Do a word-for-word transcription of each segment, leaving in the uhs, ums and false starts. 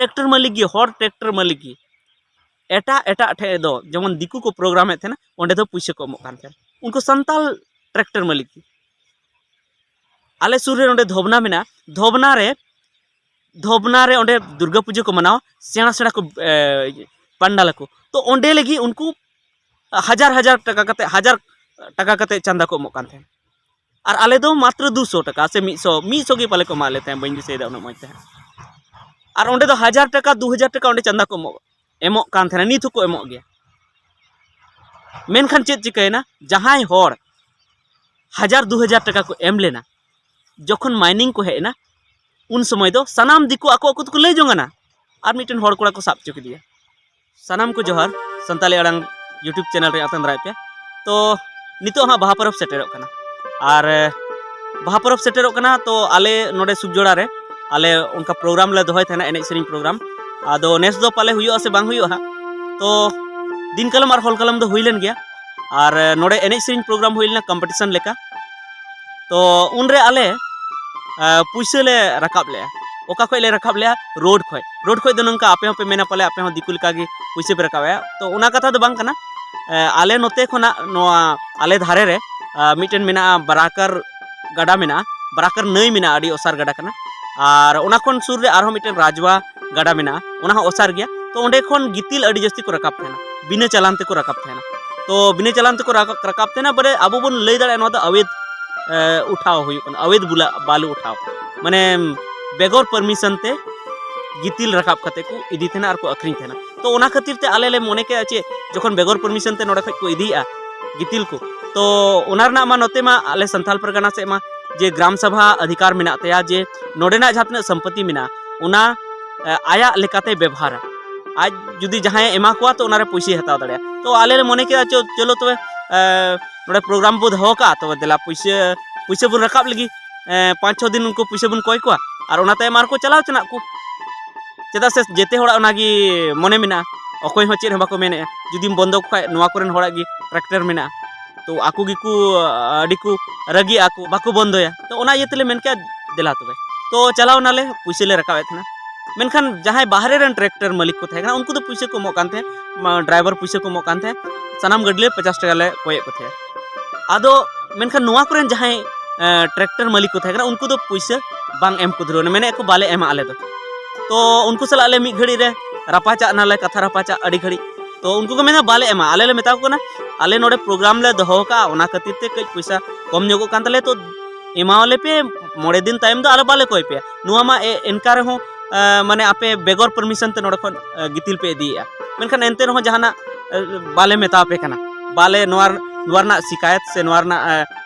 Tractor ᱢᱟᱹᱞᱤᱠ ᱜᱮ, ᱦᱚᱲ ᱴᱨᱟᱠᱴᱟᱨ ᱢᱟᱹᱞᱤᱠ ᱜᱮ᱾ ᱮᱴᱟᱜ ᱮᱴᱟᱜ ᱴᱷᱮᱡ ᱫᱚ, ᱡᱮᱢᱚᱱ ᱫᱤᱠᱩ ᱠᱚ ᱯᱨᱳᱜᱨᱟᱢᱮᱫ ᱛᱟᱦᱮᱱᱟ, ᱚᱸᱰᱮ ᱫᱚ ᱯᱩᱭᱥᱟᱹ ᱠᱚ ᱮᱢᱚᱜ ᱠᱟᱱ ᱛᱟᱦᱮᱱᱟ᱾ ᱩᱱᱠᱩ ᱥᱟᱱᱛᱟᱞ ᱴᱨᱟᱠᱴᱟᱨ ᱢᱟᱹᱞᱤᱠ ᱜᱮ᱾ ᱟᱞᱮ ᱥᱩᱨ ᱨᱮ ᱱᱚᱸᱰᱮ ᱫᱷᱚᱵᱽᱱᱟ ᱢᱮᱱᱟᱜᱼᱟ᱾ ᱫᱷᱚᱵᱽᱱᱟ ᱨᱮ, ᱫᱷᱚᱵᱽᱱᱟ ᱨᱮ ᱚᱸᱰᱮ ᱫᱩᱨᱜᱟ ᱯᱩᱡᱟᱹ ᱠᱚ ᱢᱟᱱᱟᱣᱟ, ᱥᱮᱬᱟ ᱥᱮᱬᱟ ᱠᱚ, ᱮ, ᱯᱟᱱᱰᱟᱞ ᱟᱠᱚ᱾ ᱛᱚ ᱚᱸᱰᱮ ᱞᱟᱹᱜᱤᱫ ᱩᱱᱠᱩ ᱦᱟᱡᱟᱨ ᱦᱟᱡᱟᱨ ᱴᱟᱠᱟ ᱠᱟᱛᱮ, ᱦᱟᱡᱟᱨ ᱴᱟᱠᱟ ᱠᱟᱛᱮ ᱪᱟᱸᱫᱟ ᱠᱚ ᱮᱢᱚᱜ ᱠᱟᱱ ᱛᱟᱦᱮᱸᱫ᱾ ᱟᱨ ᱟᱞᱮ ᱫᱚ ᱢᱟᱛᱨᱚ ᱫᱩᱥᱚ ᱴᱟᱠᱟ ᱥᱮ ᱢᱤᱫ ᱥᱚ, ᱢᱤᱫ ᱥᱚ ᱜᱮ ᱯᱟᱞᱮ ᱠᱚ ᱮᱢᱟᱜ ᱞᱮ ᱛᱟᱦᱮᱸᱫ, ᱵᱟᱹᱧ ᱫᱤᱥᱟᱹᱭᱮᱫᱟ ᱩᱱᱟᱹᱜ ᱢᱚᱡᱽ ᱛᱮ ᱦᱟᱸᱜ᱾ ᱟᱨ ᱚᱸᱰᱮ ᱫᱚ ᱦᱟᱡᱟᱨ ᱴᱟᱠᱟ, ᱫᱩ ᱦᱟᱡᱟᱨ ᱴᱟᱠᱟ ᱚᱸᱰᱮ ᱪᱟᱸᱫᱟ ᱠᱚ ᱮᱢᱚᱜ, ᱮᱢᱚᱜ ᱠᱟᱱ ᱛᱟᱦᱮᱱᱟ, ᱱᱤᱛ ᱦᱚᱸᱠᱚ ᱮᱢᱚᱜ ᱜᱮᱭᱟ᱾ ᱢᱮᱱᱠᱷᱟᱱ ᱪᱮᱫ ᱪᱤᱠᱟᱹᱭᱮᱱᱟ, ᱡᱟᱦᱟᱸᱭ ᱦᱚᱲ ᱦᱟᱡᱟᱨ ᱫᱩ ᱦᱟᱡᱟᱨ ᱴᱟᱠᱟ ᱠᱚ ᱮᱢ ᱞᱮᱱᱟ, ᱡᱚᱠᱷᱚᱱ ᱢᱟᱭᱱᱤᱝ ᱠᱚ ᱦᱮᱡ ᱮᱱᱟ, ᱩᱱ ᱥᱚᱢᱚᱭ ᱫᱚ ᱥᱟᱱᱟᱢ ᱫᱤᱠᱩ ᱟᱠᱚ ᱟᱠᱚ ᱛᱮᱠᱚ ᱞᱟᱹᱭ ᱡᱚᱝ ᱠᱟᱱᱟ, ᱟᱨ ᱢᱤᱫᱴᱮᱱ ᱦᱚᱲ ᱠᱚᱲᱟ ᱠᱚ ᱥᱟᱵ ᱦᱚᱪᱚ ᱠᱮᱫᱮᱭᱟ᱾ ᱥᱟᱱᱟᱢ ᱠᱚ ᱡᱚᱦᱟᱨ, ᱥᱟᱱᱛᱟᱲᱤ ᱟᱲᱟᱝ YouTube ᱪᱮᱱᱮᱞ ᱨᱮ ᱟᱛᱟᱝ ᱫᱟᱨᱟᱭ ᱯᱮ᱾ ᱛᱚ ᱱᱤᱛᱚᱜ ᱦᱟᱸᱜ ᱵᱟᱦᱟ ᱯᱚᱨᱚᱵᱽ ᱥᱮᱴᱮᱨᱚᱜ ᱠᱟᱱᱟ, ᱟᱨ ᱵᱟᱦᱟ ᱯᱚᱨᱚᱵᱽ ᱥᱮᱴᱮᱨᱚᱜ ᱠᱟᱱᱟ, ᱛᱚ ᱟᱞᱮ ᱱᱚᱰᱮ ᱥᱩᱠᱡᱚᱲᱟ ᱨᱮ ᱟᱞᱮ ᱚᱱᱠᱟ ᱯᱨᱳᱜᱨᱟᱢ ᱞᱮ ᱫᱚᱦᱚᱭ ᱛᱟᱦᱮᱱᱟ, ᱮᱱᱮᱡ ᱥᱮᱨᱮᱧ ᱯᱨᱳᱜᱨᱟᱢ᱾ ᱟᱫᱚ ᱱᱮᱥ ᱫᱚ ᱯᱟᱞᱮ ᱦᱩᱭᱩᱜᱼᱟ ᱥᱮ ᱵᱟᱝ ᱦᱩᱭᱩᱜᱼᱟ ᱦᱟᱸᱜ, ᱛᱚ ᱫᱤᱱ ᱠᱟᱞᱚᱢ ᱟᱨ ᱦᱚᱞ ᱠᱟᱞᱚᱢ ᱫᱚ ᱦᱩᱭ ᱞᱮᱱ ᱜᱮᱭᱟ᱾ ᱟᱨ ᱱᱚᱰᱮ ᱮᱱᱮᱡ ᱥᱮᱨᱮᱧ ᱯᱨᱳᱜᱨᱟᱢ ᱦᱩᱭ ᱞᱮᱱᱟ, ᱠᱚᱢᱯᱤᱴᱤᱥᱚᱱ ᱞᱮᱠᱟ᱾ ᱛᱚ ᱩᱱᱨᱮ ᱟᱞᱮ, ᱟ, ᱯᱩᱭᱥᱟᱹ ᱞᱮ ᱨᱟᱠᱟᱵ ᱞᱮᱜᱼᱟ᱾ ᱚᱠᱟ ᱠᱷᱚᱡ ᱞᱮ ᱨᱟᱠᱟᱵ ᱞᱮᱜᱼᱟ? ᱨᱳᱰ ᱠᱷᱚᱡ᱾ ᱨᱳᱰ ᱠᱷᱚᱡ ᱫᱚ ᱱᱚᱝᱠᱟ ᱟᱯᱮ ᱦᱚᱸᱯᱮ ᱢᱮᱱᱟ ᱯᱟᱞᱮ ᱟᱯᱮ ᱦᱚᱸ ᱫᱤᱠᱩ ᱞᱮᱠᱟᱜᱮ ᱯᱩᱭᱥᱟᱹ ᱯᱮ ᱨᱟᱠᱟᱵᱮᱜᱼᱟ, ᱛᱚ ᱚᱱᱟ ᱠᱟᱛᱷᱟ ᱫᱚ ᱵᱟᱝ ᱠᱟᱱᱟ᱾ ᱮ, ᱟᱞᱮ ᱱᱚᱛᱮ ᱠᱷᱚᱱᱟᱜ ᱱᱚᱣᱟ ᱟᱞᱮ ᱫᱷᱟᱨᱮ ᱨᱮ, ᱟ, ᱢᱤᱫᱴᱮᱱ ᱢᱮᱱᱟᱜᱼᱟ, ᱵᱟᱨᱟᱠᱟᱨ ᱜᱟᱰᱟ ᱢᱮᱱᱟᱜᱼᱟ, ᱵᱟᱨᱟᱠᱟᱨ ᱱᱟᱹᱭ ᱢᱮᱱᱟᱜᱼᱟ, ᱟᱹᱰᱤ ᱚᱥᱟᱨ ᱜᱟᱰᱟ ᱠᱟᱱᱟ᱾ ᱟᱨ ᱚᱱᱟ ᱠᱷᱚᱱ ᱥᱩᱨ ᱨᱮ ᱟᱨᱦᱚᱸ ᱢᱤᱫᱴᱮᱱ ᱨᱟᱡᱽᱣᱟ ᱜᱟᱰᱟ ᱢᱮᱱᱟᱜᱼᱟ, ᱚᱱᱟ ᱦᱚᱸ ᱚᱥᱟᱨ ᱜᱮᱭᱟ᱾ ᱛᱚ ᱚᱸᱰᱮ ᱠᱷᱚᱱ ᱜᱤᱛᱤᱞ ᱟᱹᱰᱤ ᱡᱟᱹᱥᱛᱤ ᱠᱚ ᱨᱟᱠᱟᱵ ᱛᱟᱦᱮᱱᱟ, ᱵᱤᱱᱟᱹ ᱪᱟᱞᱟᱱ ᱛᱮᱠᱚ ᱨᱟᱠᱟᱵ ᱛᱟᱦᱮᱱᱟ᱾ ᱛᱚ ᱵᱤᱱᱟᱹ ᱪᱟᱞᱟᱱ ᱛᱮᱠᱚ ᱨᱟᱠᱟᱵ, ᱨᱟᱠᱟᱵ ᱛᱟᱦᱮᱱᱟ, ᱵᱚᱞᱮ ᱟᱵᱚ ᱵᱚᱱ ᱞᱟᱹᱭ ᱫᱟᱲᱮᱭᱟᱜᱼᱟ ᱱᱚᱣᱟ ᱫᱚ ᱟᱵᱮᱫ, ᱮ, ᱩᱴᱷᱟᱣ ᱦᱩᱭᱩᱜ ᱠᱟᱱᱟ, ᱟᱵᱮᱫ ᱵᱩᱞᱟ-, ᱵᱟᱞᱩ ᱩᱴᱷᱟᱣ, ᱢᱟᱱᱮ ᱵᱮᱜᱚᱨ ᱯᱟᱨᱢᱤᱥᱚᱱ ᱛᱮ ᱜᱤᱛᱤᱞ ᱨᱟᱠᱟᱵ ᱠᱟᱛᱮ ᱠᱚ ᱤᱫᱤ ᱛᱟᱦᱮᱱᱟ ᱟᱨ ᱠᱚ ᱟᱹᱠᱷᱨᱤᱧ ᱛᱟᱦᱮᱱᱟ᱾ ᱛᱚ ᱚᱱᱟ ᱠᱷᱟᱹᱛᱤᱨ ᱛᱮ ᱟᱞᱮ ᱞᱮ ᱢᱚᱱᱮ ᱠᱮᱜᱼᱟ ᱪᱮ ᱡᱚᱠᱷᱚᱱ ᱵᱮᱜᱚᱨ ᱯᱟᱨᱢᱤᱥᱚᱱ ᱛᱮ ᱱᱚᱰᱮ ᱠᱷᱚᱡ ᱠᱚ ᱤᱫᱤᱭᱮᱜᱼᱟ ᱜᱤᱛᱤᱞ ᱠᱚ, ᱛᱚ ᱚᱱᱟ ᱨᱮᱱᱟᱜ ᱢᱟ ᱱᱚᱛᱮ ᱢᱟ ᱟᱞᱮ ᱥᱟᱱᱛᱟᱞ ᱯᱟᱨᱜᱟᱱᱟ ᱥᱮᱫ ᱢᱟ ᱡᱮ ᱜᱨᱟᱢ ᱥᱟᱵᱷᱟ ᱚᱫᱷᱤᱠᱟᱨ ᱢᱮᱱᱟᱜ ᱛᱟᱭᱟ ᱡᱮ ᱱᱚᱰᱮᱱᱟᱜ ᱡᱟᱦᱟᱸ ᱛᱤᱱᱟᱹᱜ ᱥᱚᱢᱯᱚᱛᱤ ᱢᱮᱱᱟᱜᱼᱟ ᱚᱱᱟ, ᱮ, ᱟᱭᱟᱜ ᱞᱮᱠᱟᱛᱮ ᱵᱮᱵᱚᱦᱟᱨᱟ᱾ ᱟᱡ ᱡᱩᱫᱤ ᱡᱟᱦᱟᱸᱭᱮ ᱮᱢᱟ ᱠᱚᱣᱟ ᱛᱚ ᱚᱱᱟᱨᱮ ᱯᱩᱭᱥᱟᱹᱭ ᱦᱟᱛᱟᱣ ᱫᱟᱲᱮᱭᱟᱜᱼᱟ᱾ ᱛᱚ ᱟᱞᱮ ᱞᱮ ᱢᱚᱱᱮ ᱠᱮᱜᱼᱟ ᱪᱚ, ᱪᱚᱞᱚ ᱛᱚᱵᱮ, ᱮ, ᱱᱚᱰᱮ ᱯᱨᱳᱜᱨᱟᱢ ᱵᱚ ᱫᱚᱦᱚ ᱠᱟᱜᱼᱟ, ᱛᱚᱵᱮ ᱫᱮᱞᱟ ᱯᱩᱭᱥᱟᱹ, ᱯᱩᱭᱥᱟᱹ ᱵᱚᱱ ᱨᱟᱠᱟᱵ ᱞᱮᱜᱮ, ᱮ, ᱯᱟᱸᱪ ᱪᱷᱚ ᱫᱤᱱ ᱩᱱᱠᱩ ᱯᱩᱭᱥᱟᱹ ᱵᱚᱱ ᱠᱚᱭ ᱠᱚᱣᱟ ᱟᱨ ᱚᱱᱟ ᱛᱟᱭᱚᱢ ᱟᱨᱠᱚ ᱪᱟᱞᱟᱣ ᱪᱟᱞᱟᱜ ᱠᱚ᱾ ᱪᱮᱫᱟᱜ ᱥᱮ ᱡᱮᱛᱮ ᱦᱚᱲᱟᱜ ᱚᱱᱟᱜᱮ ᱢᱚᱱᱮ ᱢᱮᱱᱟᱜᱼᱟ, ᱚᱠᱚᱭ ᱦᱚᱸ ᱪᱮᱫ ᱦᱚᱸ ᱵᱟᱠᱚ ᱢᱮᱱᱮᱜᱼᱟ᱾ ᱡᱩᱫᱤᱢ ᱵᱚᱱᱫᱚ ᱠᱚ ᱠᱷᱟᱡ ᱱᱚᱣᱟ ᱠᱚᱨᱮᱱ ᱦᱚᱲᱟᱜ ᱜᱮ ᱴᱨᱟᱠᱴᱟᱨ ᱢᱮᱱᱟᱜᱼᱟ, ᱛᱚ ᱟᱠᱚ ᱜᱮᱠᱚ, ᱟᱹᱰᱤ ᱠᱚ ᱨᱟᱹᱜᱤᱜᱼᱟ ᱠᱚ, ᱵᱟᱠᱚ ᱵᱚᱱᱫᱚᱭᱟ᱾ ᱛᱚ ᱚᱱᱟ ᱤᱭᱟᱹ ᱛᱮᱞᱮ ᱢᱮᱱ ᱠᱮᱜᱼᱟ ᱫᱮᱞᱟ ᱛᱚᱵᱮ᱾ ᱛᱚ ᱪᱟᱞᱟᱣ ᱱᱟᱞᱮ, ᱯᱩᱭᱥᱟᱹ ᱞᱮ ᱨᱟᱠᱟᱵᱮᱫ ᱛᱟᱦᱮᱱᱟ᱾ ᱢᱮᱱᱠᱷᱟᱱ ᱡᱟᱦᱟᱸᱭ ᱵᱟᱦᱨᱮ ᱨᱮᱱ ᱴᱨᱟᱠᱴᱟᱨ ᱢᱟᱹᱞᱤᱠ ᱠᱚ ᱛᱟᱦᱮᱸ ᱠᱟᱱᱟ, ᱩᱱᱠᱩ ᱫᱚ ᱯᱩᱭᱥᱟᱹ ᱠᱚ ᱮᱢᱚᱜ ᱠᱟᱱ ᱛᱟᱦᱮᱸᱫ, ᱢᱟ-, ᱰᱨᱟᱭᱵᱷᱟᱨ ᱯᱩᱭᱥᱟᱹ ᱠᱚ ᱮᱢᱚᱜ ᱠᱟᱱ ᱛᱟᱦᱮᱸᱫ, ᱥᱟᱱᱟᱢ ᱜᱟᱹᱰᱤ ᱞᱮ ᱯᱚᱪᱟᱥ ᱴᱟᱠᱟ ᱞᱮ ᱠᱚᱭᱮᱫ ᱠᱚ ᱛᱟᱦᱮᱸᱫ᱾ ᱟᱫᱚ ᱢᱮᱱᱠᱷᱟᱱ ᱱᱚᱣᱟ ᱠᱚᱨᱮᱱ ᱡᱟᱦᱟᱸᱭ, ᱮᱸ, ᱴᱨᱟᱠᱴᱟᱨ ᱢᱟᱹᱞᱤᱠ ᱠᱚ ᱛᱟᱦᱮᱸ ᱠᱟᱱᱟ, ᱩᱱᱠᱩ ᱫᱚ ᱯᱩᱭᱥᱟᱹ ᱵᱟᱝ ᱮᱢ ᱠᱚ ᱫᱷᱩᱨᱟᱹᱣ ᱮᱱᱟ, ᱢᱮᱱᱮᱫ ᱠᱚ, "ᱵᱟᱞᱮ ᱮᱢᱟ ᱟᱞᱮ ᱫᱚ᱾" ᱛᱚ ᱩᱱᱠᱩ ᱥᱟᱞᱟᱜ ᱞᱮ ᱢᱤᱫ ᱜᱷᱟᱹᱲᱤᱡ ᱨᱮ ᱨᱟᱯᱟᱪᱟᱜ ᱱᱟᱞᱮ, ᱠᱟᱛᱷᱟ ᱨᱟᱯᱟᱪᱟᱜ ᱟᱹᱰᱤ ᱜᱷᱟᱹᱲᱤᱡ᱾ ᱛᱚ ᱩᱱᱠᱩ ᱠᱚ ᱢᱮᱱᱟ, "ᱵᱟᱞᱮ ᱮᱢᱟ, ᱟᱞᱮ ᱞᱮ ᱢᱮᱛᱟ ᱠᱚ ᱠᱟᱱᱟ, ᱟᱞᱮ ᱱᱚᱰᱮ ᱯᱨᱳᱜᱨᱟᱢ ᱞᱮ ᱫᱚᱦᱚ ᱟᱠᱟᱫᱼᱟ, ᱚᱱᱟ ᱠᱷᱟᱹᱛᱤᱨ ᱛᱮ ᱠᱟᱹᱡ ᱯᱚᱭᱥᱟ ᱠᱚᱢ ᱧᱚᱜᱚᱜ ᱠᱟᱱ ᱛᱟᱞᱮᱭᱟ, ᱛᱚ ᱮᱢᱟᱣᱟᱞᱮ ᱯᱮ, ᱢᱚᱬᱮ ᱫᱤᱱ ᱛᱟᱭᱚᱢ ᱫᱚ ᱟᱞᱮ ᱵᱟᱞᱮ ᱠᱚᱭ ᱯᱮᱭᱟ᱾" ᱱᱚᱣᱟ ᱢᱟ ᱮ-, ᱮᱱᱠᱟ ᱨᱮᱦᱚᱸ, ᱮ, ᱢᱟᱱᱮ ᱟᱯᱮ ᱵᱮᱜᱚᱨ ᱯᱟᱨᱢᱤᱥᱚᱱ ᱛᱮ ᱱᱚᱰᱮ ᱠᱷᱚᱱ, ᱮ, ᱜᱤᱛᱤᱞ ᱯᱮ ᱤᱫᱤᱭᱮᱫᱼᱟ, ᱢᱮᱱᱠᱷᱟᱱ ᱮᱱᱛᱮ ᱨᱮᱦᱚᱸ ᱡᱟᱦᱟᱱᱟᱜ, ᱮ, ᱵᱟᱞᱮ ᱢᱮᱛᱟ ᱯᱮ ᱠᱟᱱᱟ, ᱵᱟᱞᱮ ᱱᱚᱣᱟ, ᱱᱚᱣᱟ ᱨᱮᱱᱟᱜ ᱥᱤᱠᱟᱭᱚᱛ ᱥᱮ ᱱᱚᱣᱟ ᱨᱮᱱᱟᱜ, ᱮ,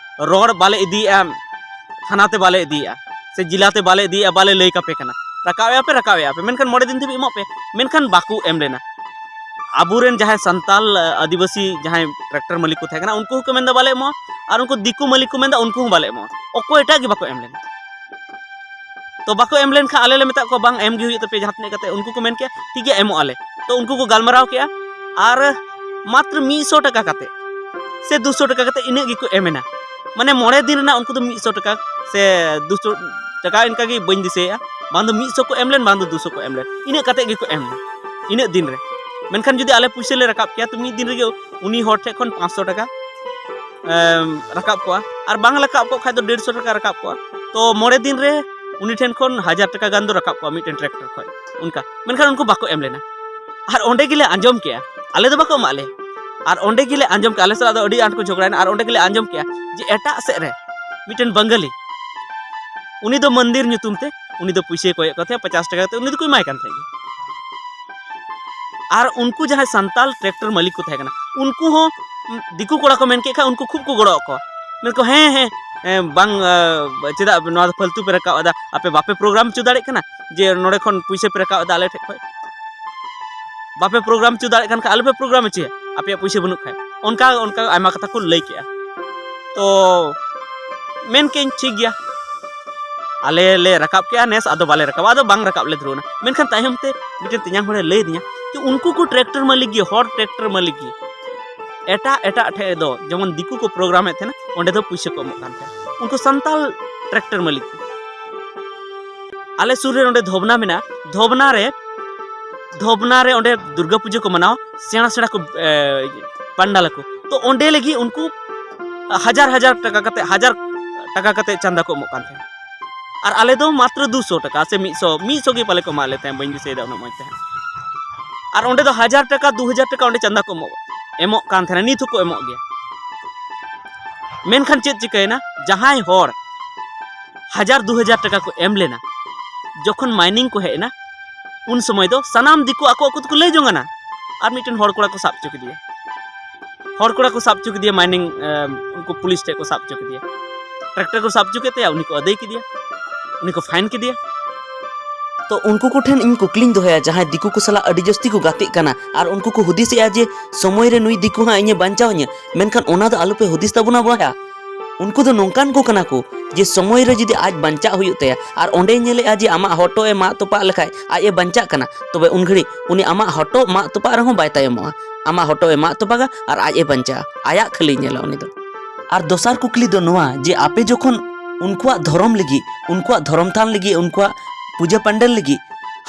ᱨᱚᱲ ᱵᱟᱞᱮ ᱤᱫᱤᱭᱮᱫᱼᱟ, ᱛᱷᱟᱱᱟ ᱛᱮ ᱵᱟᱞᱮ ᱤᱫᱤᱭᱮᱫᱼᱟ ᱥᱮ ᱡᱮᱞᱟ ᱛᱮ ᱵᱟᱞᱮ ᱤᱫᱤᱭᱮᱫᱼᱟ, ᱵᱟᱞᱮ ᱞᱟᱹᱭ ᱠᱟᱯᱮ ᱠᱟᱱᱟ, ᱨᱟᱠᱟᱵᱮᱫᱼᱟ ᱯᱮ, ᱨᱟᱠᱟᱵᱮᱫᱼᱟ ᱯᱮ, ᱢᱮᱱᱠᱷᱟᱱ ᱢᱚᱬᱮ ᱫᱤᱱ ᱫᱷᱟᱹᱵᱤᱡ ᱮᱢᱚᱜ ᱯᱮ, ᱢᱮᱱᱠᱷᱟᱱ ᱵᱟᱠᱚ ᱮᱢ ᱞᱮᱱᱟ᱾ ᱟᱵᱚᱨᱮᱱ ᱡᱟᱦᱟᱸᱭ ᱥᱟᱱᱛᱟᱞ, ᱮ, ᱟᱹᱫᱤᱵᱟᱹᱥᱤ ᱡᱟᱦᱟᱸᱭ ᱴᱨᱟᱠᱴᱟᱨ ᱢᱟᱹᱞᱤᱠ ᱠᱚ ᱛᱟᱦᱮᱸ ᱠᱟᱱᱟ, ᱩᱱᱠᱩ ᱦᱚᱸᱠᱚ ᱢᱮᱱᱫᱟ, "ᱵᱟᱞᱮ ᱮᱢᱚᱜᱼᱟ", ᱟᱨ ᱩᱱᱠᱩ ᱫᱤᱠᱩ ᱢᱟᱹᱞᱤᱠ ᱠᱚ ᱢᱮᱱᱫᱟ, ᱩᱱᱠᱩ ᱦᱚᱸ, "ᱵᱟᱞᱮ ᱮᱢᱚᱜᱼᱟ", ᱚᱠᱚᱭᱴᱟᱜ ᱜᱮ ᱵᱟᱠᱚ ᱮᱢ ᱞᱮᱱᱟ᱾ ᱛᱚ ᱵᱟᱠᱚ ᱮᱢ ᱞᱮᱱᱠᱷᱟᱱ ᱟᱞᱮ ᱞᱮ ᱢᱮᱛᱟᱜ ᱠᱚᱣᱟ, "ᱵᱟᱝ ᱮᱢ ᱜᱮ ᱦᱩᱭᱩᱜ ᱛᱟᱯᱮᱭᱟ ᱡᱟᱦᱟᱸ ᱛᱤᱱᱟᱹᱜ ᱠᱟᱛᱮ", ᱩᱱᱠᱩ ᱠᱚ ᱢᱮᱱ ᱠᱮᱜᱼᱟ, "ᱴᱷᱤᱠ ᱜᱮᱭᱟ, ᱮᱢᱚᱜ ᱟᱞᱮ᱾" ᱛᱚ ᱩᱱᱠᱩ ᱠᱚ ᱜᱟᱞᱢᱟᱨᱟᱣ ᱠᱮᱜᱼᱟ, ᱟᱨ ᱢᱟᱛᱨᱚ ᱢᱤᱫ ᱥᱚ ᱴᱟᱠᱟ ᱠᱟᱛᱮ ᱥᱮ ᱫᱩᱥᱚ ᱴᱟᱠᱟ ᱠᱟᱛᱮ ᱤᱱᱟᱹᱜ ᱜᱮᱠᱚ ᱮᱢ ᱮᱱᱟ᱾ ᱢᱟᱱᱮ ᱢᱚᱬᱮ ᱫᱤᱱ ᱨᱮᱱᱟᱜ ᱩᱱᱠᱩ ᱫᱚ ᱢᱤᱫ ᱥᱚ ᱴᱟᱠᱟ ᱥᱮ ᱫᱩᱥᱚ ᱴᱟᱠᱟ, ᱤᱱᱠᱟ ᱜᱮ, ᱵᱟᱹᱧ ᱫᱤᱥᱟᱹᱭᱮᱫᱼᱟ, ᱵᱟᱝ ᱫᱚ ᱢᱤᱫ ᱥᱚ ᱠᱚ ᱮᱢ ᱞᱮᱱ, ᱵᱟᱝ ᱫᱚ ᱫᱩᱥᱚ ᱠᱚ ᱮᱢ ᱞᱮᱱ, ᱤᱱᱟᱹᱜ ᱠᱟᱛᱮ ᱜᱮᱠᱚ ᱮᱢ ᱞᱮᱱ ᱤᱱᱟᱹᱜ ᱫᱤᱱ ᱨᱮ᱾ ᱢᱮᱱᱠᱷᱟᱱ ᱡᱩᱫᱤ ᱟᱞᱮ ᱯᱩᱭᱥᱟᱹ ᱞᱮ ᱨᱟᱠᱟᱵ ᱠᱮᱭᱟ, ᱛᱚ ᱢᱤᱫ ᱫᱤᱱ ᱨᱮᱜᱮ ᱩᱱᱤ ᱦᱚᱲ ᱴᱷᱮᱱ ᱠᱷᱚᱱ ᱯᱟᱸᱪᱥᱚ ᱴᱟᱠᱟ, ᱮᱢ, ᱨᱟᱠᱟᱵ ᱠᱚᱜᱼᱟ, ᱟᱨ ᱵᱟᱝ ᱨᱟᱠᱟᱵ ᱠᱚᱜ ᱠᱷᱟᱡ ᱫᱚ ᱰᱮᱲᱥᱚ ᱴᱟᱠᱟ ᱨᱟᱠᱟᱵ ᱠᱚᱜᱼᱟ᱾ ᱛᱚ ᱢᱚᱬᱮ ᱫᱤᱱ ᱨᱮ ᱩᱱᱤ ᱴᱷᱮᱱ ᱠᱷᱚᱱ ᱦᱟᱡᱟᱨ ᱴᱟᱠᱟ ᱜᱟᱱ ᱫᱚ ᱨᱟᱠᱟᱵ ᱠᱚᱜᱼᱟ ᱢᱤᱫᱴᱮᱱ ᱴᱨᱟᱠᱴᱟᱨ ᱠᱷᱚᱱ, ᱚᱱᱠᱟ᱾ ᱢᱮᱱᱠᱷᱟᱱ ᱩᱱᱠᱩ ᱵᱟᱠᱚ ᱮᱢ ᱞᱮᱱᱟ᱾ ᱟᱨ ᱚᱸᱰᱮ ᱜᱮᱞᱮ ᱟᱸᱡᱚᱢ ᱠᱮᱜᱼᱟ, ᱟᱞᱮ ᱫᱚ ᱵᱟᱠᱚ ᱮᱢᱟᱜ ᱞᱮᱭᱟ, ᱟᱨ ᱚᱸᱰᱮ ᱜᱮᱞᱮ ᱟᱸᱡᱚᱢ ᱠᱮᱜᱼᱟ, ᱟᱞᱮ ᱥᱟᱞᱟᱜ ᱫᱚ ᱟᱹᱰᱤ ᱟᱸᱴ ᱠᱚ ᱡᱷᱚᱜᱽᱲᱟᱭᱮᱱᱟ, ᱟᱨ ᱚᱸᱰᱮ ᱜᱮᱞᱮ ᱟᱸᱡᱚᱢ ᱠᱮᱜᱼᱟ ᱡᱮ ᱮᱴᱟᱜ ᱥᱮᱫ ᱨᱮ ᱢᱤᱫᱴᱮᱱ ᱵᱟᱝᱜᱟᱞᱤ, ᱩᱱᱤ ᱫᱚ ᱢᱚᱱᱫᱤᱨ ᱧᱩᱛᱩᱢ ᱛᱮ ᱩᱱᱤ ᱫᱚ ᱯᱩᱭᱥᱟᱹᱭ ᱠᱚᱭᱮᱫ ᱠᱚ ᱛᱟᱦᱮᱸᱫ, ᱯᱚᱪᱟᱥ ᱴᱟᱠᱟ ᱠᱟᱛᱮ ᱩᱱᱤ ᱫᱚᱠᱚ ᱮᱢᱟᱭ ᱠᱟᱱ ᱛᱟᱦᱮᱸᱫ ᱜᱮ᱾ ᱟᱨ ᱩᱱᱠᱩ ᱡᱟᱦᱟᱸᱭ ᱥᱟᱱᱛᱟᱞ ᱴᱨᱟᱠᱴᱟᱨ ᱢᱟᱹᱞᱤᱠ ᱠᱚ ᱛᱟᱦᱮᱸ ᱠᱟᱱᱟ, ᱩᱱᱠᱩ ᱦᱚᱸ, ᱩᱸ, ᱫᱤᱠᱩ ᱠᱚᱲᱟ ᱠᱚ ᱢᱮᱱ ᱠᱮᱫ ᱠᱷᱟᱱ, ᱩᱱᱠᱩ ᱠᱷᱩᱵ ᱠᱚ ᱜᱚᱲᱚ ᱟᱠᱚᱣᱟ᱾ ᱢᱮᱱ ᱠᱚ, "ᱦᱮᱸ, ᱦᱮᱸ, ᱦᱮᱸ, ᱵᱟᱝ, ᱟ, ᱪᱮᱫᱟᱜ ᱱᱚᱣᱟ ᱫᱚ ᱯᱷᱟᱹᱞᱛᱩ ᱯᱮ ᱨᱟᱠᱟᱵ ᱮᱫᱟ? ᱟᱯᱮ ᱵᱟᱯᱮ ᱯᱨᱳᱜᱨᱟᱢ ᱦᱚᱪᱚ ᱫᱟᱲᱮᱭᱟᱜ ᱠᱟᱱᱟ ᱡᱮ ᱱᱚᱰᱮ ᱠᱷᱚᱱ ᱯᱩᱭᱥᱟᱹ ᱯᱮ ᱨᱟᱠᱟᱵ ᱮᱫᱟ ᱟᱞᱮ ᱴᱷᱮᱱ ᱠᱷᱚᱱ? ᱵᱟᱯᱮ ᱯᱨᱳᱜᱨᱟᱢ ᱦᱚᱪᱚ ᱫᱟᱲᱮᱭᱟᱜ ᱠᱟᱱ ᱠᱷᱟᱱ ᱟᱞᱚ ᱯᱮ ᱯᱨᱳᱜᱨᱟᱢ ᱦᱚᱪᱚᱭᱟ, ᱟᱯᱮᱭᱟᱜ ᱯᱩᱭᱥᱟᱹ ᱵᱟᱹᱱᱩᱜ ᱠᱷᱟᱱ᱾" ᱚᱱᱠᱟ, ᱚᱱᱠᱟ ᱟᱭᱢᱟ ᱠᱟᱛᱷᱟ ᱠᱚ ᱞᱟᱹᱭ ᱠᱮᱜᱼᱟ᱾ ᱛᱚ ᱢᱮᱱ ᱠᱮᱜᱼᱟᱹᱧ, "ᱴᱷᱤᱠ ᱜᱮᱭᱟ, ᱟᱞᱮ ᱞᱮ ᱨᱟᱠᱟᱵ ᱠᱮᱜᱼᱟ ᱱᱮᱥ, ᱟᱫᱚ ᱵᱟᱞᱮ ᱨᱟᱠᱟᱵᱟ", ᱟᱫᱚ ᱵᱟᱝ ᱨᱟᱠᱟᱵ ᱞᱮ ᱫᱷᱩᱨᱟᱹᱣ ᱮᱱᱟ᱾ ᱢᱮᱱᱠᱷᱟᱱ ᱛᱟᱭᱚᱢ ᱛᱮ ᱢᱤᱫᱴᱮᱱ ᱛᱮᱧᱟᱝ ᱦᱚᱲᱮ ᱞᱟᱹᱭ ᱟᱹᱫᱤᱧᱟ ᱡᱮ ᱩᱱᱠᱩ ᱠᱚ ᱴᱨᱟᱠᱴᱟᱨ ᱢᱟᱹᱞᱤᱠ ᱜᱮ, ᱦᱚᱲ ᱴᱨᱟᱠᱴᱟᱨ ᱢᱟᱹᱞᱤᱠ ᱜᱮ ᱮᱴᱟᱜ ᱮᱴᱟᱜ ᱴᱷᱮᱡ ᱫᱚ, ᱡᱮᱢᱚᱱ ᱫᱤᱠᱩ ᱠᱚ ᱯᱨᱳᱜᱨᱟᱢᱮᱫ ᱛᱟᱦᱮᱱᱟ, ᱚᱸᱰᱮ ᱫᱚ ᱯᱩᱭᱥᱟᱹ ᱠᱚ ᱮᱢᱚᱜ ᱠᱟᱱ ᱛᱟᱦᱮᱸᱫ, ᱩᱱᱠᱩ ᱥᱟᱱᱛᱟᱞ ᱴᱨᱟᱠᱴᱟᱨ ᱢᱟᱹᱞᱤᱠ ᱠᱚ᱾ ᱟᱞᱮ ᱥᱩᱨ ᱨᱮ ᱱᱚᱰᱮ ᱫᱷᱚᱵᱱᱟ ᱢᱮᱱᱟᱜᱼᱟ᱾ ᱫᱷᱚᱵᱱᱟ ᱨᱮ ᱫᱷᱚᱵᱱᱟ ᱨᱮ ᱚᱸᱰᱮ ᱫᱩᱨᱜᱟ ᱯᱩᱡᱟᱹ ᱠᱚ ᱢᱟᱱᱟᱣᱟ, ᱥᱮᱬᱟ ᱥᱮᱬᱟ ᱠᱚ ᱯᱟᱱᱰᱟᱞ ᱟᱠᱚ᱾ ᱛᱚ ᱚᱸᱰᱮ ᱞᱟᱹᱜᱤᱫ ᱩᱱᱠᱩ ᱦᱟᱡᱟᱨ ᱦᱟᱡᱟᱨ ᱴᱟᱠᱟ ᱠᱟᱛᱮ, ᱦᱟᱡᱟᱨ ᱴᱟᱠᱟ ᱠᱟᱛᱮ ᱪᱟᱸᱫᱟ ᱠᱚ ᱮᱢᱚᱜ ᱠᱟᱱ ᱛᱟᱦᱮᱸᱫ᱾ ᱟᱨ ᱟᱞᱮ ᱫᱚ ᱢᱟᱛᱨᱚ ᱫᱩᱥᱚ ᱴᱟᱠᱟ ᱥᱮ ᱢᱤᱫ ᱥᱚ, ᱢᱤᱫ ᱥᱚ ᱜᱮ ᱯᱟᱞᱮ ᱠᱚ ᱮᱢᱟᱜ ᱞᱮ ᱛᱟᱦᱮᱸᱫ, ᱵᱟᱹᱧ ᱫᱤᱥᱟᱹᱭᱮᱫᱟ ᱩᱱᱟᱹᱜ ᱢᱚᱡᱽ ᱛᱮ᱾ ᱟᱨ ᱚᱸᱰᱮ ᱫᱚ ᱦᱟᱡᱟᱨ ᱴᱟᱠᱟ, ᱫᱩ ᱦᱟᱡᱟᱨ ᱴᱟᱠᱟ ᱚᱸᱰᱮ ᱪᱟᱸᱫᱟ ᱠᱚ ᱮᱢᱚᱜ, ᱮᱢᱚᱜ ᱠᱟᱱ ᱛᱟᱦᱮᱱᱟ, ᱱᱤᱛ ᱦᱚᱸᱠᱚ ᱮᱢᱚᱜ ᱜᱮᱭᱟ᱾ ᱢᱮᱱᱠᱷᱟᱱ ᱪᱮᱫ ᱪᱤᱠᱟᱹᱭᱮᱱᱟ, ᱡᱟᱦᱟᱸᱭ ᱦᱚᱲ ᱦᱟᱡᱟᱨ ᱫᱩ ᱦᱟᱡᱟᱨ ᱴᱟᱠᱟ ᱠᱚ ᱮᱢ ᱞᱮᱱᱟ, ᱡᱚᱠᱷᱚᱱ ᱢᱟᱭᱱᱤᱝ ᱠᱚ ᱦᱮᱡ ᱮᱱᱟ, ᱩᱱ ᱥᱚᱢᱚᱭ ᱫᱚ ᱥᱟᱱᱟᱢ ᱫᱤᱠᱩ ᱟᱠᱚ ᱟᱠᱚ ᱛᱮᱠᱚ ᱞᱟᱹᱭ ᱡᱚᱝ ᱠᱟᱱᱟ᱾ ᱟᱨ ᱢᱤᱫᱴᱮᱱ ᱦᱚᱲ ᱠᱚᱲᱟ ᱠᱚ ᱥᱟᱵ ᱦᱚᱪᱚ ᱠᱮᱫᱮᱭᱟ᱾ ᱦᱚᱲ ᱠᱚᱲᱟ ᱠᱚ ᱥᱟᱵ ᱦᱚᱪᱚ ᱠᱮᱫᱮᱭᱟ ᱢᱟᱭᱱᱤᱝ, ᱮᱢ, ᱩᱱᱠᱩ ᱯᱩᱞᱤᱥ ᱴᱷᱮᱱ ᱠᱚ ᱥᱟᱵ ᱦᱚᱪᱚ ᱠᱮᱫᱮᱭᱟ᱾ ᱴᱨᱟᱠᱴᱟᱨ ᱠᱚ ᱥᱟᱵ ᱦᱚᱪᱚ ᱠᱮᱫ ᱛᱟᱭᱟ, ᱩᱱᱤ ᱠᱚ ᱟᱹᱫᱟᱹᱭ ᱠᱮᱫᱮᱭᱟ, ᱩᱱᱤ ᱠᱚ ᱯᱷᱟᱭᱤᱱ ᱠᱮᱫᱮᱭᱟ᱾ ᱛᱚ ᱩᱱᱠᱩ ᱠᱚᱴᱷᱮᱱ ᱤᱧ ᱠᱩᱠᱞᱤᱧ ᱫᱚᱦᱚᱭᱟ, ᱡᱟᱦᱟᱸᱭ ᱫᱤᱠᱩ ᱠᱚ ᱥᱟᱞᱟᱜ ᱟᱹᱰᱤ ᱡᱟᱹᱥᱛᱤ ᱠᱚ ᱜᱟᱛᱮᱜ ᱠᱟᱱᱟ ᱟᱨ ᱩᱱᱠᱩ ᱠᱚ ᱦᱩᱫᱤᱥᱮᱜᱼᱟ ᱡᱮ ᱥᱚᱢᱚᱭ ᱨᱮ ᱱᱩᱭ ᱫᱤᱠᱩ ᱦᱟᱸᱜ ᱤᱧᱮ ᱵᱟᱧᱪᱟᱣ ᱤᱧᱟᱹ, ᱢᱮᱱᱠᱷᱟᱱ ᱚᱱᱟ ᱫᱚ ᱟᱞᱚᱯᱮ ᱦᱩᱫᱤᱥ ᱛᱟᱵᱚᱱᱟ ᱵᱚᱭᱦᱟ᱾ ᱩᱱᱠᱩ ᱫᱚ ᱱᱚᱝᱠᱟᱱ ᱠᱚ ᱠᱟᱱᱟ ᱠᱚ ᱡᱮ ᱥᱚᱢᱚᱭ ᱨᱮ ᱡᱩᱫᱤ ᱟᱡ ᱵᱟᱧᱪᱟᱜ ᱦᱩᱭᱩᱜ ᱛᱟᱭᱟ ᱟᱨ ᱚᱸᱰᱮᱭ ᱧᱮᱞᱮᱜᱼᱟ ᱡᱮ ᱟᱢᱟᱜ ᱦᱚᱴᱚᱜ ᱮ ᱢᱟᱜ ᱛᱚᱯᱟᱜ ᱞᱮᱠᱷᱟᱡ ᱟᱡ ᱮ ᱵᱟᱧᱪᱟᱜ ᱠᱟᱱᱟ, ᱛᱚᱵᱮ ᱩᱱ ᱜᱷᱟᱹᱲᱤᱡ ᱩᱱᱤ ᱟᱢᱟᱜ ᱦᱚᱴᱚᱜ ᱢᱟᱜ ᱛᱚᱯᱟᱜ ᱨᱮᱦᱚᱸ ᱵᱟᱭ ᱛᱟᱭᱚᱢᱚᱜᱼᱟ᱾ ᱟᱢᱟᱜ ᱦᱚᱴᱚᱜ ᱮ ᱢᱟᱜ ᱛᱚᱯᱟᱜᱟ ᱟᱨ ᱟᱡ ᱮ ᱵᱟᱧᱪᱟᱜᱼᱟ, ᱟᱭᱟᱜ ᱠᱷᱟᱹᱞᱤᱭ ᱧᱮᱞᱟ ᱩᱱᱤ ᱫᱚ᱾ ᱟᱨ ᱫᱚᱥᱟᱨ ᱠᱩᱠᱞᱤ ᱫᱚ ᱱᱚᱣᱟ ᱡᱮ ᱟᱯᱮ ᱡᱚᱠᱷᱚᱱ ᱩᱱᱠᱩᱣᱟᱜ ᱫᱷᱚᱨᱚᱢ ᱞᱟᱹᱜᱤᱫ, ᱩᱱᱠᱩᱣᱟᱜ ᱫᱷᱚᱨᱚᱢ ᱛᱷᱟᱱ ᱞᱟᱹᱜᱤᱫ, ᱩᱱᱠᱩᱣᱟᱜ ᱯᱩᱡᱟᱹ ᱯᱟᱱᱰᱮᱞ ᱞᱟᱹᱜᱤᱫ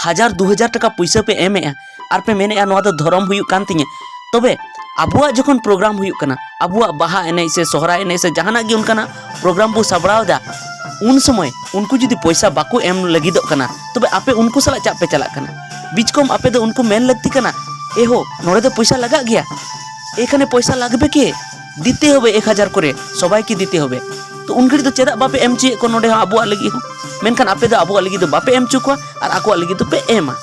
ᱦᱟᱡᱟᱨ ᱫᱩ ᱦᱟᱡᱟᱨ ᱴᱟᱠᱟ ᱯᱩᱭᱥᱟᱹ ᱯᱮ ᱮᱢᱮᱜᱼᱟ ᱟᱨ ᱯᱮ ᱢᱮᱱᱮᱜᱼᱟ ᱱᱚᱣᱟ ᱫᱚ ᱫᱷᱚᱨᱚᱢ ᱦᱩᱭᱩᱜ ᱠᱟᱱ ᱛᱤᱧᱟᱹ, ᱛᱚᱵᱮ ᱟᱵᱚᱣᱟᱜ ᱡᱚᱠᱷᱚᱱ ᱯᱨᱳᱜᱨᱟᱢ ᱦᱩᱭᱩᱜ ᱠᱟᱱᱟ, ᱟᱵᱚᱣᱟᱜ ᱵᱟᱦᱟ ᱮᱱᱮᱡ ᱥᱮ ᱥᱚᱦᱨᱟᱭ ᱮᱱᱮᱡ ᱥᱮ ᱡᱟᱦᱟᱱᱟᱜ ᱜᱮ ᱚᱱᱠᱟᱱᱟᱜ ᱯᱨᱳᱜᱨᱟᱢ ᱵᱚ ᱥᱟᱯᱲᱟᱣ ᱮᱫᱟ, ᱩᱱ ᱥᱚᱢᱚᱭ ᱩᱱᱠᱩ ᱡᱩᱫᱤ ᱯᱚᱭᱥᱟ ᱵᱟᱠᱚ ᱮᱢ ᱞᱟᱹᱜᱤᱫᱚᱜ ᱠᱟᱱᱟ, ᱛᱚᱵᱮ ᱟᱯᱮ ᱩᱱᱠᱩ ᱥᱟᱞᱟᱜ ᱪᱟᱜ ᱯᱮ ᱪᱟᱞᱟᱜ ᱠᱟᱱᱟ? ᱵᱤᱪᱠᱚᱢ ᱟᱯᱮ ᱫᱚ ᱩᱱᱠᱩ ᱢᱮᱱ ᱞᱟᱹᱠᱛᱤ ᱠᱟᱱᱟ, "ᱮ ᱦᱳ, ᱱᱚᱰᱮ ᱫᱚ ᱯᱚᱭᱥᱟ ᱞᱟᱜᱟᱜ ᱜᱮᱭᱟ, ᱮᱠᱷᱟᱱᱮ ᱯᱚᱭᱥᱟ ᱞᱟᱜᱽᱵᱮ ᱠᱮ, ᱫᱤᱛᱮ ᱦᱚᱵᱮ ᱮᱠ ᱦᱟᱡᱟᱨ ᱠᱚᱨᱮ, ᱥᱚᱵᱟᱭ ᱠᱮ ᱫᱤᱛᱮ ᱦᱚᱵᱮ᱾" ᱛᱚ ᱩᱱ ᱜᱷᱟᱹᱲᱤᱡ ᱫᱚ ᱪᱮᱫᱟᱜ ᱵᱟᱯᱮ ᱮᱢ ᱦᱚᱪᱚᱭᱮᱫ ᱠᱚᱣᱟ ᱱᱚᱰᱮ ᱦᱚᱸ ᱟᱵᱚᱣᱟᱜ ᱞᱟᱹᱜᱤᱫ ᱦᱚᱸ? ᱢᱮᱱᱠᱷᱟᱱ ᱟᱯᱮ ᱫᱚ ᱟᱵᱚᱣᱟᱜ ᱞᱟᱹᱜᱤᱫ ᱫᱚ ᱵᱟᱯᱮ ᱮᱢ ᱦᱚᱪᱚ ᱠᱚᱣᱟ ᱟᱨ ᱟᱠᱚᱣᱟᱜ ᱞᱟᱹᱜᱤᱫ ᱫᱚᱯᱮ ᱮᱢᱟ᱾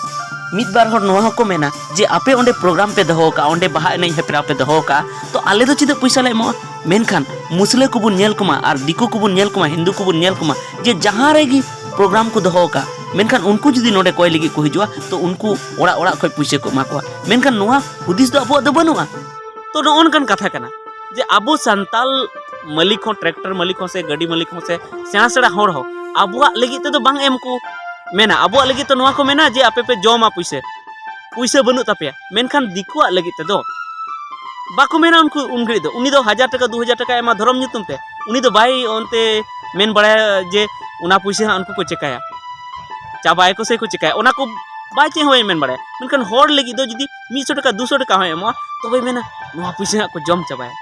ᱢᱤᱫ ᱵᱟᱨ ᱦᱚᱲ ᱱᱚᱣᱟ ᱦᱚᱸᱠᱚ ᱢᱮᱱᱟ ᱡᱮ ᱟᱯᱮ ᱚᱸᱰᱮ ᱯᱨᱳᱜᱨᱟᱢ ᱯᱮ ᱫᱚᱦᱚ ᱟᱠᱟᱫᱼᱟ, ᱚᱸᱰᱮ ᱵᱟᱦᱟ ᱮᱱᱮᱡ ᱦᱮᱯᱨᱟᱣ ᱯᱮ ᱫᱚᱦᱚ ᱟᱠᱟᱫᱼᱟ, ᱛᱚ ᱟᱞᱮ ᱫᱚ ᱪᱮᱫᱟᱜ ᱯᱚᱭᱥᱟ ᱞᱮ ᱮᱢᱚᱜᱼᱟ? ᱢᱮᱱᱠᱷᱟᱱ ᱢᱩᱥᱞᱟᱹ ᱠᱚᱵᱚᱱ ᱧᱮᱞ ᱠᱚᱢᱟ ᱟᱨ ᱫᱤᱠᱩ ᱠᱚᱵᱚᱱ ᱧᱮᱞ ᱠᱚᱢᱟ, ᱦᱤᱱᱫᱩ ᱠᱚᱵᱚᱱ ᱧᱮᱞ ᱠᱚᱢᱟ ᱡᱮ ᱡᱟᱦᱟᱸ ᱨᱮᱜᱮ ᱯᱨᱳᱜᱨᱟᱢ ᱠᱚ ᱫᱚᱦᱚ ᱟᱠᱟᱫᱼᱟ, ᱢᱮᱱᱠᱷᱟᱱ ᱩᱱᱠᱩ ᱡᱩᱫᱤ ᱱᱚᱰᱮ ᱠᱚᱭ ᱞᱟᱹᱜᱤᱫ ᱠᱚ ᱦᱤᱡᱩᱜᱼᱟ, ᱛᱚ ᱩᱱᱠᱩ ᱚᱲᱟᱜ ᱚᱲᱟᱜ ᱠᱷᱚᱱ ᱯᱩᱭᱥᱟᱹ ᱠᱚ ᱮᱢᱟ ᱠᱚᱣᱟ᱾ ᱢᱮᱱᱠᱷᱟᱱ ᱱᱚᱣᱟ ᱦᱩᱫᱤᱥ ᱫᱚ ᱟᱵᱚᱣᱟᱜ ᱫᱚ ᱵᱟᱹᱱᱩᱜᱼᱟ᱾ ᱛᱚ ᱱᱚᱜᱼᱚ ᱱᱚᱝᱠᱟᱱ ᱠᱟᱛᱷᱟ ᱠᱟᱱᱟ ᱡᱮ ᱟᱵᱚ ᱥᱟᱱᱛᱟᱞ ᱢᱟᱹᱞᱤᱠ ᱦᱚᱸ, ᱴᱨᱟᱠᱴᱟᱨ ᱢᱟᱹᱞᱤᱠ ᱦᱚᱸ ᱥᱮ ᱜᱟᱹᱰᱤ ᱢᱟᱹᱞᱤᱠ ᱦᱚᱸ ᱥᱮ ᱥᱮᱬᱟ ᱥᱮᱬᱟ ᱦᱚᱲ ᱦᱚᱸ ᱟᱵᱚᱣᱟᱜ ᱞᱟᱹᱜᱤᱫ ᱛᱮᱫᱚ ᱵᱟᱝ ᱮᱢ ᱠᱚ ᱢᱮᱱᱟ᱾ ᱟᱵᱚᱣᱟᱜ ᱞᱟᱹᱜᱤᱫ ᱛᱮ ᱱᱚᱣᱟ ᱠᱚ ᱢᱮᱱᱟ ᱡᱮ ᱟᱯᱮ ᱯᱮ ᱡᱚᱢᱟ ᱯᱩᱭᱥᱟᱹ, ᱯᱩᱭᱥᱟᱹ ᱵᱟᱹᱱᱩᱜ ᱛᱟᱯᱮᱭᱟ᱾ ᱢᱮᱱᱠᱷᱟᱱ ᱫᱤᱠᱩᱣᱟᱜ ᱞᱟᱹᱜᱤᱫ ᱛᱮᱫᱚ ᱵᱟᱠᱚ ᱢᱮᱱᱟ ᱩᱱᱠᱩ, ᱩᱱ ᱜᱷᱟᱹᱲᱤᱡ ᱫᱚ ᱩᱱᱤ ᱫᱚ ᱦᱟᱡᱟᱨ ᱴᱟᱠᱟ, ᱫᱩ ᱦᱟᱡᱟᱨ ᱴᱟᱠᱟᱭ ᱮᱢᱟ ᱫᱷᱚᱨᱚᱢ ᱧᱩᱛᱩᱢ ᱛᱮ, ᱩᱱᱤ ᱫᱚ ᱵᱟᱭ ᱚᱱᱛᱮ ᱢᱮᱱ ᱵᱟᱲᱟᱭᱟ ᱡᱮ ᱚᱱᱟ ᱯᱩᱭᱥᱟᱹ ᱦᱟᱸᱜ ᱩᱱᱠᱩ ᱠᱚ ᱪᱮᱠᱟᱭᱟ᱾ ᱪᱟᱵᱟᱭᱟᱠᱚ ᱥᱮ ᱠᱚ ᱪᱤᱠᱟᱹᱭᱟ, ᱚᱱᱟ ᱠᱚ ᱵᱟᱭ ᱪᱮᱫ ᱦᱚᱸ ᱵᱟᱭ ᱢᱮᱱ ᱵᱟᱲᱟᱭᱟ᱾ ᱢᱮᱱᱠᱷᱟᱱ ᱦᱚᱲ ᱞᱟᱹᱜᱤᱫ ᱫᱚ ᱡᱩᱫᱤ ᱢᱤᱫᱥᱚ ᱴᱟᱠᱟ, ᱫᱩᱥᱚ ᱴᱟᱠᱟ ᱦᱚᱸᱭ ᱮᱢᱚᱜᱼᱟ, ᱛᱚᱵᱮ ᱢᱮᱱᱟ, "ᱱᱚᱣᱟ ᱯᱩᱭᱥᱟᱹ ᱦᱟᱸᱜ ᱠᱚ ᱡᱚᱢ ᱪᱟᱵᱟᱭᱟ᱾"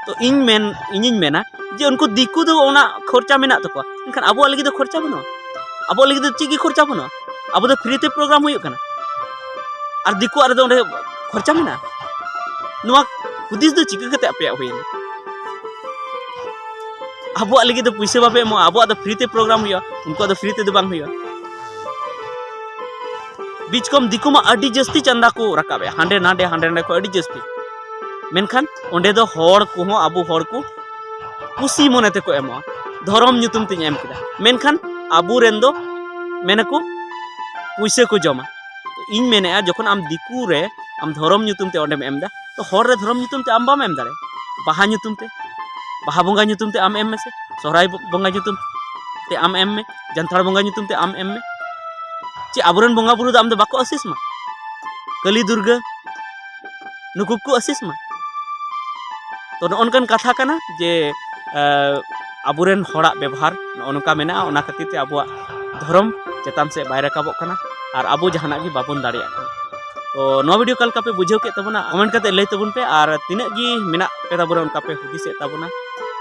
ᱛᱚ ᱤᱧ ᱢᱮᱱ, ᱤᱧᱤᱧ ᱢᱮᱱᱟ ᱡᱮ ᱩᱱᱠᱩ ᱫᱤᱠᱩ ᱫᱚ ᱚᱱᱟ ᱠᱷᱚᱨᱪᱟ ᱢᱮᱱᱟᱜ ᱛᱟᱠᱚᱣᱟ, ᱢᱮᱱᱠᱷᱟᱱ ᱟᱵᱚᱣᱟᱜ ᱞᱟᱹᱜᱤᱫ ᱫᱚ ᱠᱷᱚᱨᱪᱟ ᱵᱟᱹᱱᱩᱜᱼᱟ᱾ ᱟᱵᱚᱣᱟᱜ ᱞᱟᱹᱜᱤᱫ ᱫᱚ ᱪᱮᱫ ᱜᱮ ᱠᱷᱚᱨᱪᱟ ᱵᱟᱹᱱᱩᱜᱼᱟ᱾ ᱟᱵᱚ ᱫᱚ ᱯᱷᱨᱤ ᱛᱮ ᱯᱨᱳᱜᱨᱟᱢ ᱦᱩᱭᱩᱜ ᱠᱟᱱᱟ, ᱟᱨ ᱫᱤᱠᱩᱣᱟᱜ ᱨᱮᱫᱚ ᱚᱸᱰᱮ ᱠᱷᱚᱨᱪᱟ ᱢᱮᱱᱟᱜᱼᱟ᱾ ᱱᱚᱣᱟ ᱦᱩᱫᱤᱥ ᱫᱚ ᱪᱤᱠᱟᱹ ᱠᱟᱛᱮ ᱟᱯᱮᱭᱟᱜ ᱦᱩᱭᱮᱱᱟ? ᱟᱵᱚᱣᱟᱜ ᱞᱟᱹᱜᱤᱫ ᱫᱚ ᱯᱩᱭᱥᱟᱹ ᱵᱟᱯᱮ ᱮᱢᱚᱜᱼᱟ, ᱟᱵᱚᱣᱟᱜ ᱫᱚ ᱯᱷᱨᱤ ᱛᱮ ᱯᱨᱳᱜᱨᱟᱢ ᱦᱩᱭᱩᱜᱼᱟ, ᱩᱱᱠᱩᱣᱟᱜ ᱫᱚ ᱯᱷᱨᱤ ᱛᱮᱫᱚ ᱵᱟᱝ ᱦᱩᱭᱩᱜᱼᱟ᱾ ᱵᱤᱪᱠᱚᱢ ᱫᱤᱠᱩ ᱢᱟ ᱟᱹᱰᱤ ᱡᱟᱹᱥᱛᱤ ᱪᱟᱸᱫᱟ ᱠᱚ ᱨᱟᱠᱟᱵᱮᱜᱼᱟ, ᱦᱟᱸᱰᱮ ᱱᱟᱰᱮ, ᱦᱟᱸᱰᱮ ᱱᱟᱰᱮ ᱠᱷᱚᱱ ᱟᱹᱰᱤ ᱡᱟᱹᱥᱛᱤ᱾ ᱢᱮᱱᱠᱷᱟᱱ ᱚᱸᱰᱮ ᱫᱚ ᱦᱚᱲ ᱠᱚᱦᱚᱸ, ᱟᱵᱚ ᱦᱚᱲ ᱠᱚ ᱠᱩᱥᱤ ᱢᱚᱱᱮ ᱛᱮᱠᱚ ᱮᱢᱚᱜᱼᱟ, "ᱫᱷᱚᱨᱚᱢ ᱧᱩᱛᱩᱢ ᱛᱤᱧ ᱮᱢ ᱠᱮᱫᱟ", ᱢᱮᱱᱠᱷᱟᱱ ᱟᱵᱚᱨᱮᱱ ᱫᱚ ᱢᱮᱱᱟᱠᱚ ᱯᱩᱭᱥᱟᱹ ᱠᱚ ᱡᱚᱢᱟ᱾ ᱤᱧ ᱢᱮᱱᱮᱫᱼᱟ, ᱡᱚᱠᱷᱚᱱ ᱟᱢ ᱫᱤᱠᱩ ᱨᱮ ᱟᱢ ᱫᱷᱚᱨᱚᱢ ᱧᱩᱛᱩᱢ ᱛᱮ ᱚᱸᱰᱮᱢ ᱮᱢ ᱮᱫᱟ, ᱛᱚ ᱦᱚᱲ ᱨᱮ ᱫᱷᱚᱨᱚᱢ ᱧᱩᱛᱩᱢ ᱛᱮ ᱟᱢ ᱵᱟᱢ ᱮᱢ ᱫᱟᱲᱮᱭᱟᱜᱼᱟ᱾ ᱵᱟᱦᱟ ᱧᱩᱛᱩᱢ ᱛᱮ, ᱵᱟᱦᱟ ᱵᱚᱸᱜᱟ ᱧᱩᱛᱩᱢ ᱛᱮ ᱟᱢ ᱮᱢ ᱢᱮᱥᱮ, ᱥᱚᱦᱨᱟᱭ ᱵᱚ-, ᱵᱚᱸᱜᱟ ᱧᱩᱛᱩᱢ ᱛᱮ ᱟᱢ ᱮᱢ ᱢᱮ, ᱡᱟᱱᱛᱷᱟᱲ ᱵᱚᱸᱜᱟ ᱧᱩᱛᱩᱢ ᱛᱮ ᱟᱢ ᱮᱢ ᱢᱮ᱾ ᱪᱮᱫ ᱟᱵᱚᱨᱮᱱ ᱵᱚᱸᱜᱟ ᱵᱩᱨᱩ ᱫᱚ ᱟᱢ ᱫᱚ ᱵᱟᱠᱚ ᱟᱥᱤᱥ ᱢᱟ? ᱠᱟᱹᱞᱤ ᱫᱩᱨᱜᱟᱹ ᱱᱩᱠᱩ ᱠᱚ ᱟᱥᱤᱥ ᱢᱟ᱾ ᱛᱚ ᱱᱚᱜᱼᱚ ᱱᱚᱝᱠᱟᱱ ᱠᱟᱛᱷᱟ ᱠᱟᱱᱟ ᱡᱮ, ᱟᱵᱚᱨᱮᱱ ᱦᱚᱲᱟᱜ ᱵᱮᱵᱚᱦᱟᱨ ᱱᱚᱜᱼᱚ ᱱᱚᱝᱠᱟ ᱢᱮᱱᱟᱜᱼᱟ, ᱚᱱᱟ ᱠᱷᱟᱹᱛᱤᱨ ᱛᱮ ᱟᱵᱚᱣᱟᱜ ᱫᱷᱚᱨᱚᱢ ᱪᱮᱛᱟᱱ ᱥᱮᱫ ᱵᱟᱭ ᱨᱟᱠᱟᱵᱚᱜ ᱠᱟᱱᱟ ᱟᱨ ᱟᱵᱚ ᱡᱟᱦᱟᱱᱟᱜ ᱜᱮ ᱵᱟᱵᱚᱱ ᱫᱟᱲᱮᱭᱟᱜ ᱠᱟᱱᱟ᱾ ᱛᱚ ᱱᱚᱣᱟ ᱵᱷᱤᱰᱤᱭᱳ ᱚᱠᱟ ᱞᱮᱠᱟ ᱯᱮ ᱵᱩᱡᱷᱟᱹᱣ ᱠᱮᱫ ᱛᱟᱵᱚᱱᱟ, ᱠᱚᱢᱮᱱᱴ ᱠᱟᱛᱮ ᱞᱟᱹᱭ ᱛᱟᱵᱚᱱ ᱯᱮ, ᱟᱨ ᱛᱤᱱᱟᱹᱜ ᱜᱮ ᱢᱮᱱᱟᱜ ᱯᱮ ᱛᱟᱵᱚᱱᱟ ᱚᱱᱠᱟ ᱯᱮ ᱦᱩᱫᱤᱥᱮᱫ ᱛᱟᱵᱚᱱᱟ,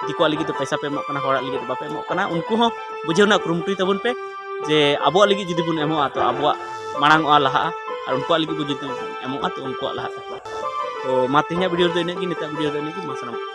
ᱫᱤᱠᱩᱣᱟᱜ ᱞᱟᱹᱜᱤᱫ ᱫᱚ ᱯᱚᱭᱥᱟ ᱯᱮ ᱮᱢᱚᱜ ᱠᱟᱱᱟ, ᱦᱚᱲᱟᱜ ᱞᱟᱹᱜᱤᱫ ᱫᱚ ᱵᱟᱯᱮ ᱮᱢᱚᱜ ᱠᱟᱱᱟ, ᱩᱱᱠᱩ ᱦᱚᱸ ᱵᱩᱡᱷᱟᱹᱣ ᱨᱮᱱᱟᱜ ᱠᱩᱨᱩᱢᱩᱴᱩᱭ ᱛᱟᱵᱚᱱ ᱯᱮ ᱡᱮ ᱟᱵᱚᱣᱟᱜ ᱞᱟᱹᱜᱤᱫ ᱡᱩᱫᱤ ᱵᱚᱱ ᱮᱢᱚᱜᱼᱟ ᱛᱚ ᱟᱵᱚᱣᱟᱜ ᱢᱟᱲᱟᱝ ᱚᱜᱼᱟ, ᱞᱟᱦᱟᱜᱼᱟ, ᱟᱨ ᱩᱱᱠᱩᱣᱟᱜ ᱞᱟᱹᱜᱤᱫ ᱵᱚᱱ ᱡᱩᱫᱤ ᱮᱢᱚᱜᱼᱟ ᱛᱚ ᱩᱱᱠᱩᱣᱟᱜ ᱞᱟᱦᱟᱜ ᱛᱟᱠᱚᱣᱟ᱾ ᱛᱚ ᱢᱟ ᱛᱮᱦᱮᱧᱟᱜ ᱵᱷᱤᱰᱤᱭᱳ ᱨᱮᱫᱚ ᱤᱱᱟᱹᱜ ᱜᱮ, ᱱᱤᱛᱟᱜ ᱵᱷᱤᱰᱤᱭᱳ ᱨᱮᱫᱚ ᱤᱱᱟᱹᱜ ᱜᱮ, ᱢᱟ ᱥᱟᱱᱟᱢ ᱠᱚ᱾